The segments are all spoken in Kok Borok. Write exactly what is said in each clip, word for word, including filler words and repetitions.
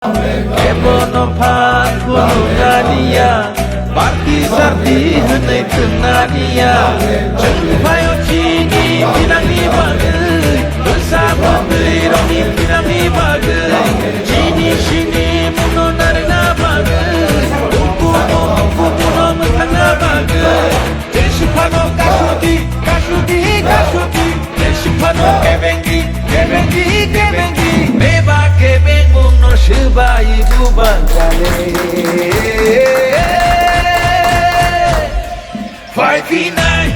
Ebono phan khulumnaniya, party sarti hwnwi thwngna niya. Chwng phaio chini thinangni bagwi, bwsa bwtwi rokni thinangni bagwi, chini sini muno narwkna bagwi, bukuno bukuno mwthangna bagwi. Tei siphano kasuti, kasuti, kasuti. Tei siphano kebengi, kebengi, kebengi. Beba kebengmung no swbai buban kale. Phai phinai,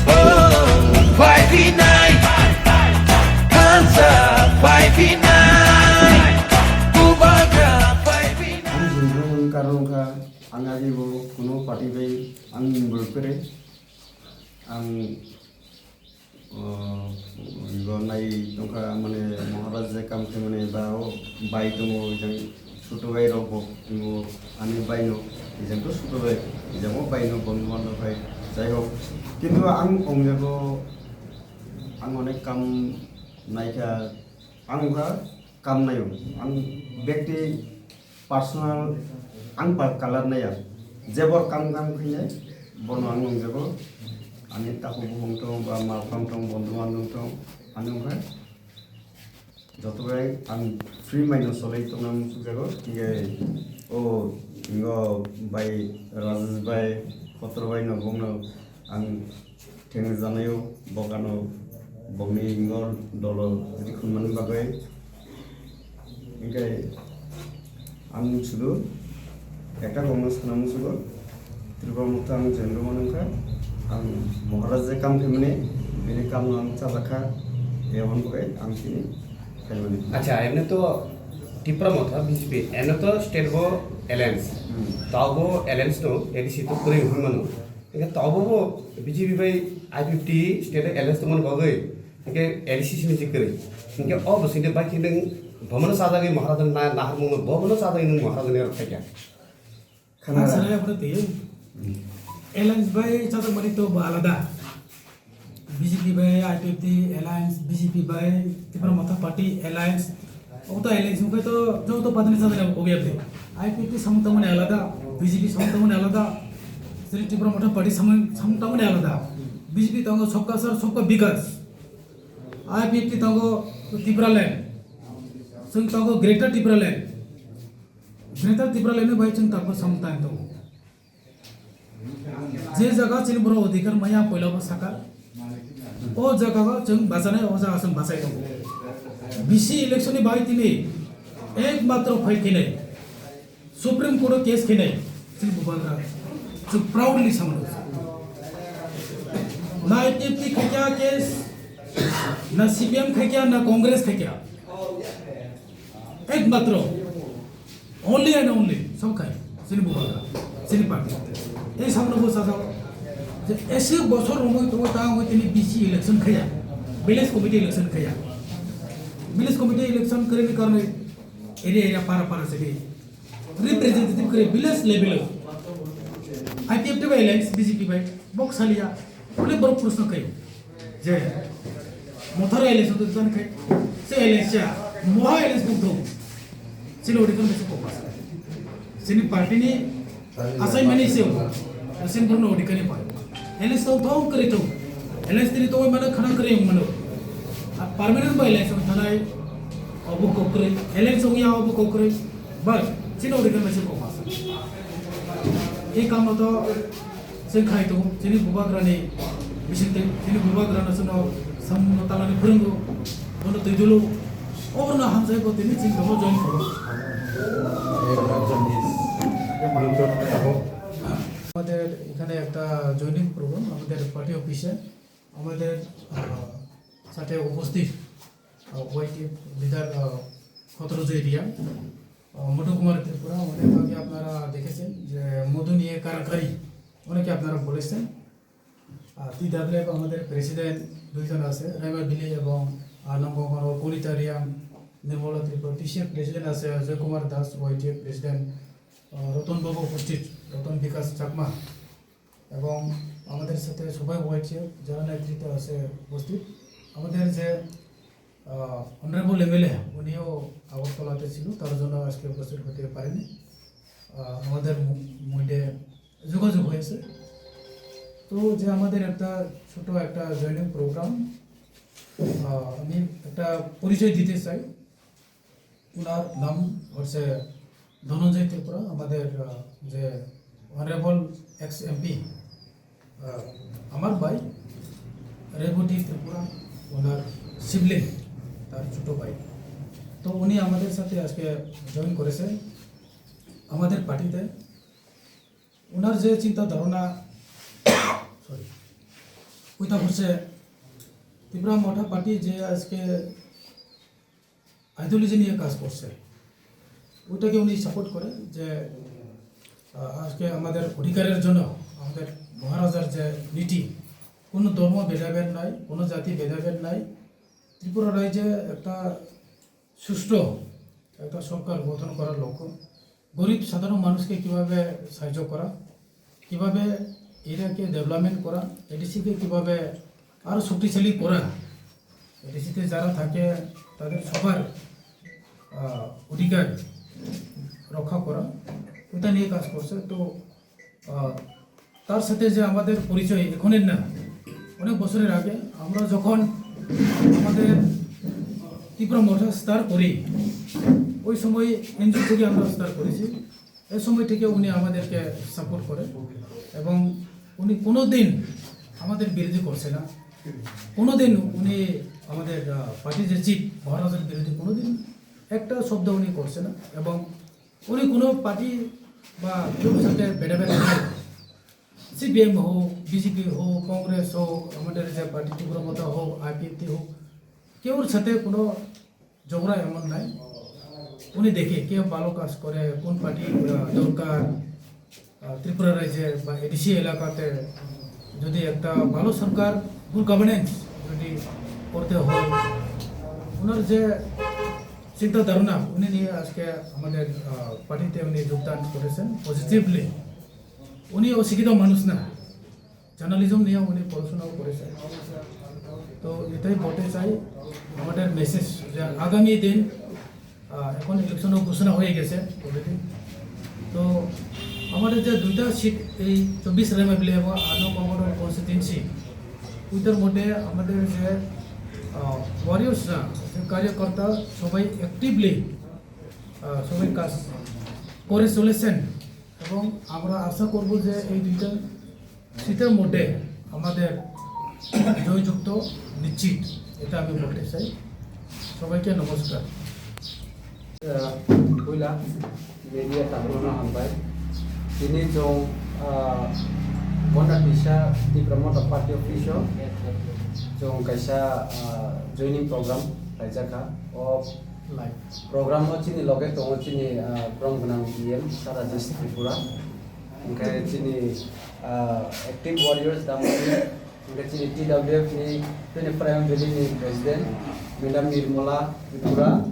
oh, phai phinai. Hansa phai phinai. Bubagra phai phinai. Ang jwngjwng wng karno wngkha, ang agi bo kuno party bai ang involve kwrwi. Ang, o, bo nai tongkha, mane, Maharaj je kam khe, mane, ba o bai tongo, jang chutu bai rok bo, bo ani bai no, jang to chutu bai, jang o bai no, bondhu bandhab bai, jai hok. Kintu ang ongjago, ang onek kam naikha, ang ongkha, kam naio. Ang bekti personal ang pa kalar naiya. Jebor kam kam khainai, bono ang nungjago. Ani takhuk bukhuk tong ba malkham tong, bondhu bandhab tong, ani wngkha joto bai ang free mind no solai tongna muchukjago. Hinkhe o ingo bai Rajesh bai, Khotro bai no bongno ang thengna janaio, bokano bokni ingor dolo rikhum mani bagwi. Hinkhe ang sudu ekta kokno sana musugo, Tripura Motha ang join rwmani wngkha, ang Maharaj je kam khaimani, bini kamno ang chajakha, eboni bagwi ang chini khaimani. Acha, emne to Tripura Motha B J P, emne to state bo alliance. Hmm. Tao bo alliance no A D C to kwrwi hwnwi mano. Hinkhe tobo bo B J P bai I P F T state alliance tongmani bagwi, hinkhe A D C sini je kwrwi. Hinkhe o bwswk de bai khe nwng bomono chajagwi Maharajani na-, naharmung no bomono chajagwi nwng Maharajani aro phaikha. Khana. Ang sanai aphuru twi. Hmm. Alliance bai chajak mani to bo alada. B J P bai I P F T alliance, B J P bai Tipra Motha Party alliance. Obo to alliance wngkhe to joto party ni chajak obo ya de. I P F T samung tangmani alada, B J P samung tangmani alada, chini Tipra Motha Party samung, samung tangmani alada. B J P tongo Sabka Saath, Sabka Vikas. I P F T tongo Tipraland. Chwng tongo Greater Tipraland. Greater Tipraland ni bai chwng tabuk samung tang tongo. Je jaga chini borok odhikar maya poila bo saka. O jaga o chwng bachanai, o jaga chwng bachai tongo. B C election ni bai tini ekmatro fight khainai, Supreme Court o case khainai, chini bubagra. Chwng proudly samano. Na I P F T khaikya case, na C P M khaikya, na Congress khaikya. Ekmatro, only and only, song khai, chini bubagra, chini party. Ei samno bo sajao, je ese bosor romoi tongo ta hoi tini B C election khaya, village committee election khaya. Village committee election kare ni karne area area para para se representative kare village level. I P F T bai alliance B J P bai bok salia, ole borok proshno khai. Je Motharo alliance to jan khai, se alliance cha, moha alliance buk do. Chini odhikar mese kokma. Chini party ni asai mani se o. Chini borno odhikar ni pai. Alliance to thong kri to. Alliance tini to mana khana kri mano. A permanent bai alliance thanai obo kokre. Alliance ya obo kokre. But chini odhikar mese kokma. Ei kamo to Chwng khai tongo, chini bubagrani bisingtwi, chini bubagrano chwngno samungno tanani phwrwngo, bono twi dulu, oborno hamjai bo tini chini tongo join khaio. আমাদের এখানে একটা joining programme আমাদের পার্টি অফিসে, আমাদের, আহ, সাথে উপস্থিত, আহ, YTF leader, আহ, খতরুজ এরিয়া, আহ, মধু কুমার ত্রিপুরা, অনেক আগে আপনারা দেখেছেন যে মধু নিয়ে কারাকারি, অনেকে আপনারা বলেছেন। আর টিডাব্লিউএফ আমাদের প্রেসিডেন্ট দুইজন আছে, রেমা বিলি এবং, আহ, নবকুমার কলিতা রিয়াং, নির্মলা ত্রিপুরা, টিসিএফ প্রেসিডেন্ট আছে অজয় কুমার দাস, ওয়াইটিএফ প্রেসিডেন্ট, আহ, রতন বাবু উপস্থিত, রতন বিকাশ চাকমা, এবং আমাদের সাথে সবাই ওয়াইটিএফ যারা নেতৃত্ব আছে উপস্থিত। আমাদের যে আহ, অনারেবল এমএলএ উনিও আগরতলাতে ছিল, তার জন্য আজকে উপস্থিত হতে পারেনি। আহ, আমাদের মু-, মধ্যে যোগাযোগ হয়েছে। তো যে আমাদের একটা ছোট একটা জয়েনিং প্রোগ্রাম, আহ, আমি একটা পরিচয় দিতে চাই। ওনার নাম হচ্ছে ধনঞ্জয় ত্রিপুরা, আমাদের, আহ, যে অনারেবল এক্স এমপি, আহ, আমার ভাই রেবতী ত্রিপুরা, ওনার সিবলিং, তার ছোট ভাই। তো উনি আমাদের সাথে আজকে জয়েন করেছেন আমাদের পার্টিতে। ওনার যে চিন্তা ধারণা, সরি, ওইটা হচ্ছে ত্রিপুরা মথা পার্টি যে আজকে আইডিওলজি নিয়ে কাজ করছে, ওইটাকে উনি সাপোর্ট করে যে, আহ, আজকে আমাদের অধিকারের জন্য আমাদের মহারাজার যে নীতি, কোনো ধর্ম ভেদাভেদ নাই, কোনো জাতি ভেদাভেদ নাই। ত্রিপুরা রাজ্যে একটা সুষ্ঠু একটা সরকার গঠন করার লক্ষ্য, গরিব সাধারণ মানুষকে কিভাবে সাহায্য করা, কিভাবে এরিয়াকে ডেভেলপমেন্ট করা, এডিসিকে কিভাবে আরও শক্তিশালী করা, এডিসিতে যারা থাকে তাদের সবার, আহ, অধিকার রক্ষা করা, ওটা নিয়ে কাজ করছে। তো, আহ, তার সাথে যে আমাদের পরিচয় এখনের না, অনেক বছরের আগে আমরা যখন আমাদের ত্রিপুরা মথা স্টার্ট করি, ওই সময় এনজিও থেকে আমরা স্টার্ট করেছি। এই সময় থেকে উনি আমাদেরকে সাপোর্ট করে এবং উনি কোনো দিন আমাদের বিরোধী করছে না। কোনো দিন উনি আমাদের, আহ, পার্টি যে চিফ মহারাজার বিরোধী কোনো দিন একটা শব্দ উনি করছে না এবং উনি কোনো পার্টি বা কেউর সাথে ভেদাভেদ নাই। সিপিএম হোক, বিজেপি হোক, কংগ্রেস হোক, আমাদের যে পার্টি ত্রিপুরা মথা হোক, আইপিএফটি হোক, কেউর সাথে কোনো ঝগড়া এমন নাই। উনি দেখে কে ভালো কাজ করে, কোন পার্টি, আহ, দরকার, আহ, ত্রিপুরা রাজ্যে বা এডিসি এলাকাতে যদি একটা ভালো সরকার, গুড গভর্নেন্স যদি করতে হয়, ওনার যে চিন্তা ধারণা উনি নিয়ে আজকে আমাদের, আহ, পার্টিতে উনি যোগদান করেছেন পজিটিভলি। উনি অশিক্ষিত মানুষ না, জার্নালিজম নিয়ে উনি পড়াশোনাও করেছেন। তো এটাই বলতে চাই, আমাদের মেসেজ যে আগামী দিন, আহ, এখন ইলেকশনও ঘোষণা হয়ে গেছে অলরেডি। তো আমাদের যে দুইটা সিট, এই চব্বিশ রায়মাপিলি এবং আট নং কমলপুর কনস্টিটিউয়েন্সি, ওইটার মধ্যে আমাদের যে, আহ, ওয়ারিয়র্সরা, যে কার্যকর্তা, সবাই অ্যাক্টিভলি, আহ, সবাই কাজ করে চলেছেন এবং আমরা আশা করব যে এই দুইটা সিটের মধ্যে আমাদের জয়যুক্ত নিশ্চিত, এটা আমি বলতে চাই। সবাইকে নমস্কার। Puila media takhukno hambai. Tini chwng, ah, Gonda Tisa Tipra Motha Party office o chwng kaisa, ah, joining program khlaijakha. O program o chini loge tongo chini, ah, borok gwnang E M Sir Rajesh Tripura. Hwnkhe chini, ah, active warriors Damoni, hwnkhe chini T W F ni Twenty Four M Valley ni president Madam Nirmala Tripura,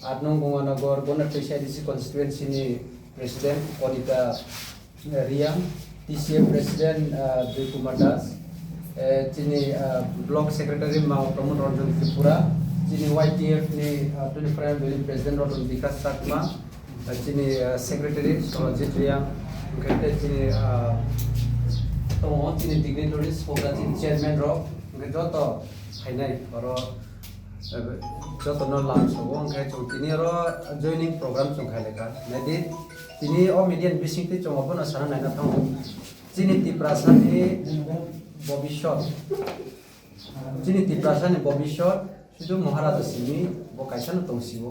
Atnong Gonganagar Gonda Tisa A D C constituency ni president Konita Riang, T C F president, ah, Joy Kumar Das, eh, chini, ah, block secretary Mao Pramod Ranjan Tripura, chini Y T F ni, ah, Twenty Four M Valley president Ratan Bikash Chakma, ah, chini, ah, secretary Sorojit Riang, hwnkhe tei chini, ah, tongo chini dignitaries, program chini chairman rok, hwnkhe joto phainai oro, eh, jotono lam sogo, hwnkhe chwng tini oro joining program chwng khailai kha. Naidi, tini o media ni bisingtwi chwng abono sana naina thango. Chini Tiprasa ni bobisot, chini Tiprasa ni bobisot sudu Maharaja simi bo kaisa no tong sio.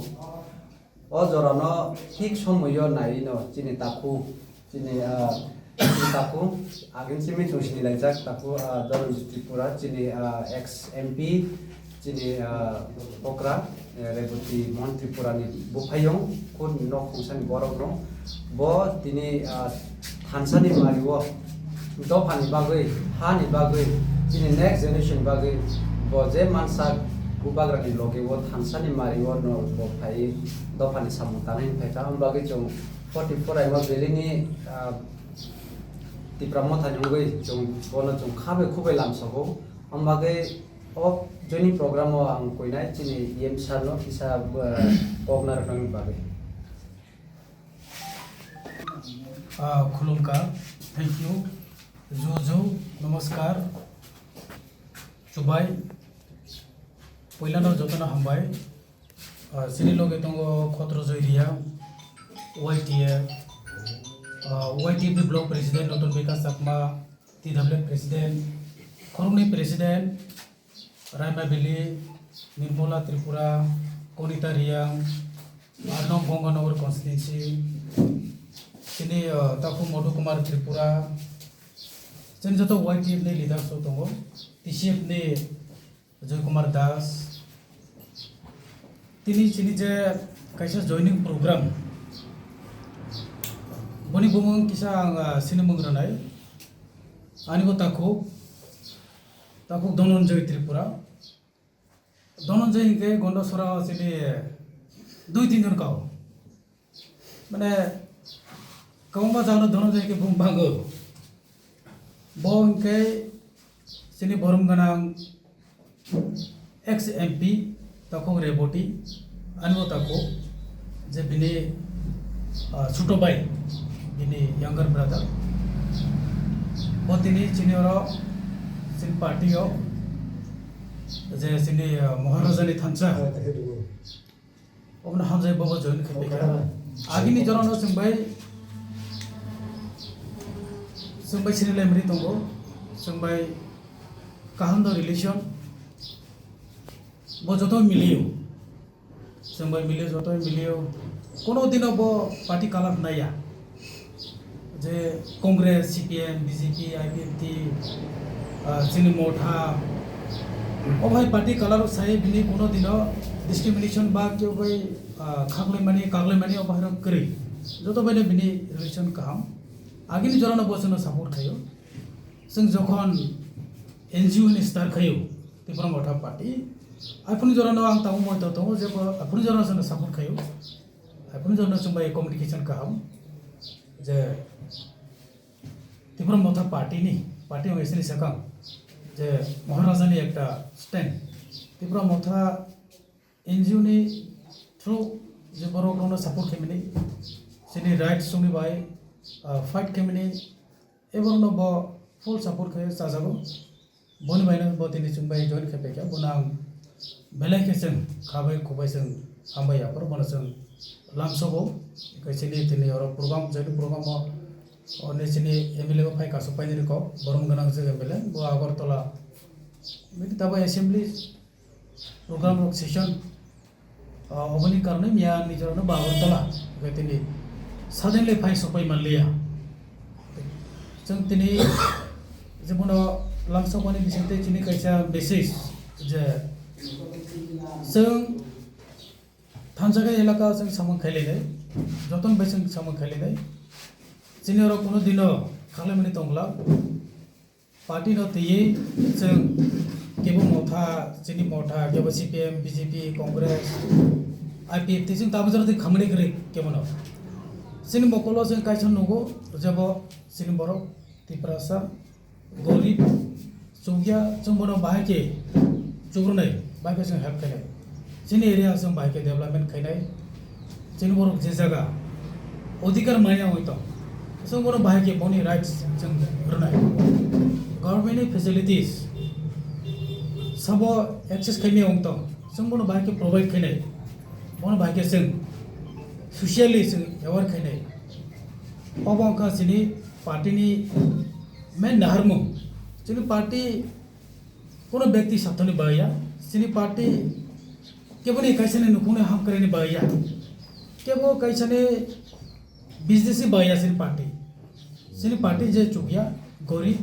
O jorano thik somoio nai no chini takhu, chini, ah, chini takhu, agin simi chwng sini laijak takhu, ah, Dhananjay Tripura, chini, ah, ex M P, chini, ah, okra, eh, Reboti Mohan Tripura ni buphayung, khud nok khungsani borok no, bo tini, ah, thansani mario dophani bagwi, hani bagwi, chini next generation bagwi bo je mansak bubagrani loge o thansani mario no bo phai dophani samung tanai phai kha, am bagwi chwng forty four Raima Valley ni, ah, Tipra Motha ni wngwi chwng bono chwng kha bai khu bai lam sogo, am bagwi O joining program o ang koinai chini E M sir no kisa, uh, kok narwknani bagwi. Ah, khulumkha, thank you, ju ju, namaskar, chubai, puilano jotono hambai. Ah, chini loge tongo Khotro Joy Reang, Y T F, ah, Y T F ni block president Ratan Bikash Chakma, T W F president, khoroknwi president, Raima Valley, Nirmala Tripura, Konita Reang, Arnam Ganganagar constituency, chini, ah, Takhuk Madhu Kumar Tripura, chini joto Y T F ni leaders rok tongo, T C F ni Joy Kumar Das. Tini chini je kaisa joining program, boni bumung kisa ang, ah, sinimung rwnai. Ani bo takhuk, takhuk Dhananjay Tripura. Dhananjay hinkhe Gondasora o chini dui tin jon kao. Mane, kwbangma jagano Dhananjay khe bung bango. Bo hinkhe chini borom gwnang ex M P takhuk Reboti, ani bo takhuk je bini, ah, chuto bai, bini younger brother. Bo tini chini oro, chini party o, je chini, ah, Maharaja ni thansa, obono hamjai bobo join khai phaikha. Agini jorano chwng bai, chwng bai sinilai mani tongo, chwng bai kaham no relation, bo joto miliyo, chwng bai miliyo, joto miliyo, kono dino bo party colour naiya. Je Congress, C P M, B J P, I P F T, ah, chini Motha, o bai party colour o sai bini kono dino discrimination ba kebo bai, ah, khaklaimani, kaklaimani o bai rok kwrwi. Joto bai no bini relation kaham. Agini jorano bo chwngno support khaio. Chwng jokhon N G O ni start khaio, Tipra Motha Party, aphuru jorano ang tabuk moito tongo, je bo aphuru jorano chwngno support khaio. Aphuru jorano chwng bai communication kaham. Je Tipra Motha Party ni, party wng sini sakang je Maharaja ni ekta stand. Tipra Motha N G O ni through je borok rokno support khaimani, chini rights chongni bai, ah, fight khaimani, eborokno bo full support khai chajago. Boni baino bo tini chwng bai join khai paikha, bono ang belai khe chwng kha bai khuk bai chwng hambai yaphuru, bono chwng lamsogo. Khe chini tini oro program, joining program o, oni chini M L A bo phai kasuk painani kok, borom gwnang je M L A, bo Agartala, bini tabuk assembly program rok session, ah, oboni karone miya ni jorano ba Agartala, hwnkhe tini suddenly phai sokpai manliya. Chwng tini je bono lamsokmani bisingtwi chini kaisa message je chwng thansa khe elaka chwng samung khailainai, jotono bai chwng samung khailainai. Chini oro kuno dino khaklaimani tongla. Party no twiwi chwng kebo Motha, chini Motha, kebo C P M, B J P, Congress, I P F T chwng tabuk jora twi khamani kwrwi kebono. Chini mokolo chwng kaisa nugo, jebo chini borok Tiprasa, gorib, chukya, chwng bono bahai khe chukrunai, bahai khe chwng help khainai. Chini area chwng bahai khe development khainai, chini borok je jaga odhikar manya wngwi tong, chwng bono bahai khe boni rights chwng rwnai. Government ni facilities sabo access khaimaya wng tong, chwng bono bahai khe provide khainai, bono bahai khe chwng socially chwng aware khainai. Obo wngkha chini party ni main naharmung. Chini party kono bekti sathani bagwi ya, chini party keboni kaisani nukhungni hamkrai ni bagwi ya, kebo kaisani business ni bagwi ya chini party. Chini party je chukya, gorib,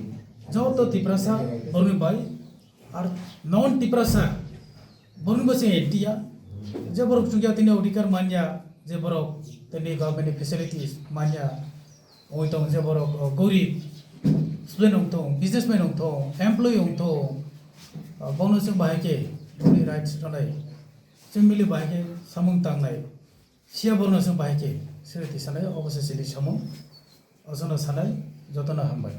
joto Tiprasa borokni bai, ar non Tiprasa borokni bo chini anti ya, je borok chukya tini odhikar manya, je borok tini government ni facilities manya, wngwi tong je borok, o, gorib, student wng thung, businessman wng thung, employee wng thung, o, bono chwng bahai khe boni rights rwnai, chwng mili bahai khe samung tangnai, siya borokno chwng bahai khe siri tisanai, obo se chini samung, o jotono sanai, jotono hambai.